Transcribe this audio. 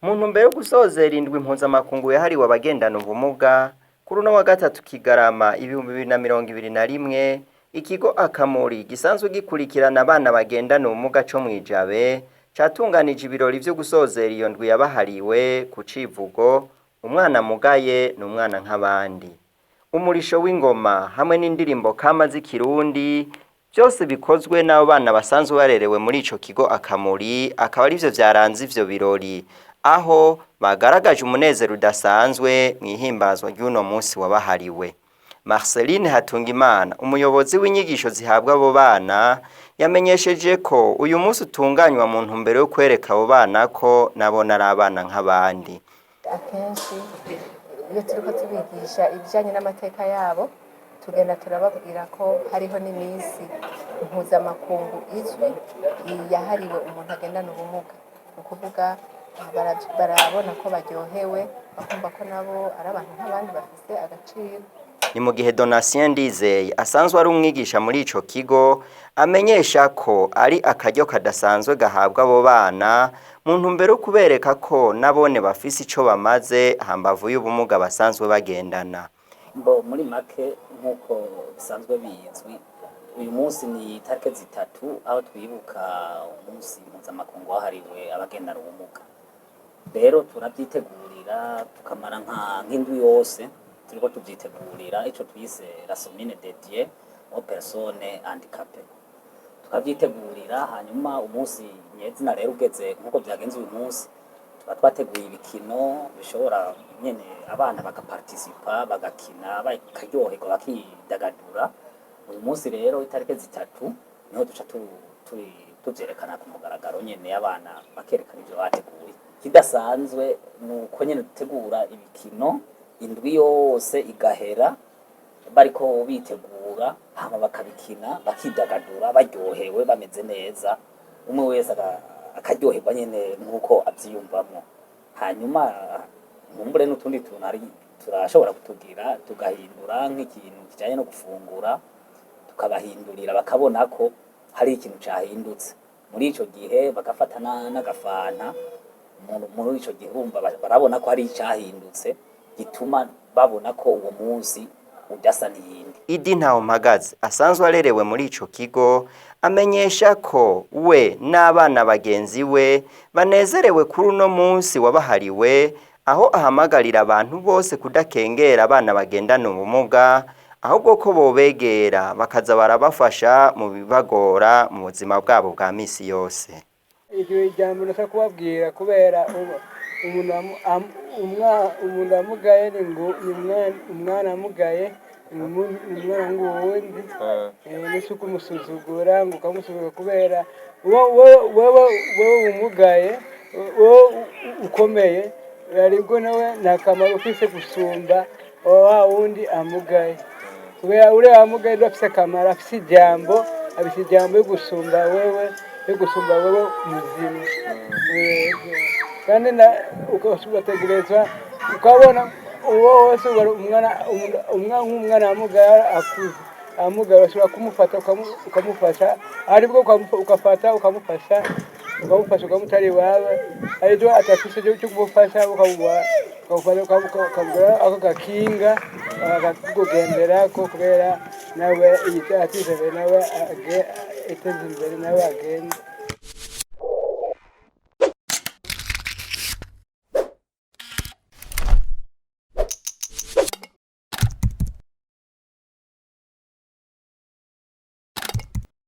Mu ntumbero yo gusozera indwi mpuzamakungu yahariwe abagendana ubumuga, kuri uno wa gatatu Kigarama 2021, ikigo Akamuri gisanzwe gikurikirana abana bagendana ubumuga co mw'ijabe catunganije ibirori vyo gusozera iyo ndwi yabahariwe ku civugo "Umwana mugaye ni umwana nk'abandi". Umurisho w'ingoma hamwe n'indirimbo kama z'ikirundi vyose bikozwe n'abo bana basanzwe barerewe muri ico kigo Akamuri, akaba arivyo vyaranze ivyo birori, aho bagaragaje umunezero udasanzwe mw'ihimbazwa ry'uno munsi wabahariwe. Marceline Hatungimana, umuyobozi w'inyigisho zihabwa abo bana, yamenyesheje ko uyu munsi utunganywa mu ntumbero yo kwereka abo bana ko nabona ari abana nk'abandi. Akenshi iyo turiko tubigisha ibijanye n'amateka yabo, tugenda turababwira ko hariho n'iminsi mpuzamakungu izwi yahariwe umuntu agendana ubumuga. Ni ukuvuga barabona ko baryohewe, bakumva ko nabo ari abantu nk'abandi bafise agaciro. Ni mu gihe Donatien Ndizeye asanzwe ari umwigisha muri ico kigo amenyesha ko ari akaryo kadasanzwe gahabwa abo bana mu ntumbero yo kubereka ko nabone bafise ico bamaze hambavu y'ubumuga basanzwe bagendana. Mbo muri make, nk'uko bisanzwe bizwi, uyu munsi ni itariki 3 aho twibuka umunsi mpuzamakungu wahariwe abagendana ubumuga. Rero turabyitegurira tukamara nk'indwi yose turiko tuvyitegurira, ico twise la semaine dédiée aux personnes handicapées. Tukavyitegurira, hanyuma umunsi nyezina rero ugeze, nk'uko vyagenze uyu munsi, tuba twateguye ibikino bishobora nyene abana bagaparticipa, bagakina, bakaryoherwa, bakidagadura. Uyu munsi rero itariki 3 niho duca tuvyerekana ku mugaragaro nyene, abana bakerekana ivyo bateguye. Kidasanzwe ni uko nyene dutegura ibikino indwi yose igahera bariko bitegura, hama bakabikina, bakidagadura, baryohewe, bameze neza, umwe wese akaryoherwa nyene nk'uko avyiyumvamwo. Hanyuma nkumbure n'utundi tuntu hari turashobora kutugira, tugahindura nk'ikintu kijanye no gufungura, tukabahindurira bakabona ko hari ikintu cahindutse muri ico gihe, bagafata n'agafanta. Muri ico gihe urumva barabona ko hari icahindutse gituma babona ko uwo munsi udasa n'iyindi. Idi Ntawumpagaze asanzwe arerewe muri ico kigo amenyesha ko we n'abana bagenzi we banezerewe kuri uno munsi wabahariwe, aho ahamagarira abantu bose kudakengera abana bagendana ubumuga, ahubwo ko bobegera bakaza barabafasha mu bibagora mu buzima bwabo bwa misi yose. Iryo jambo nashaka kubabwira kubera umuntu umuntu amugaye ni ngo ni umwana amugaye ni umwana nk'uwundi. Nisi kumusuzugura ngo ukamusuzugura kubera wewe umugaye, wowe ukomeye, ariko nawe nta kamaro ufise gusumba wa wundi amugaye, kubera uriya amugaye afise akamaro, afise ijambo, afise ijambo yo gusumba wewe, yo gusumba wewe muzima. Kandi ugategerezwa ukabona uwo wese umwana nk'umwana amugaye akuze amugaye, urashobora kumufata ukamufasha, aribwo ukafata ukamufasha ukamutara iwawe, aribyo atafise cyo kumufasha, ukamugura ako gakinga akakugenderako, kubera nawe atizere, nawe iteze imbere, nawe agende.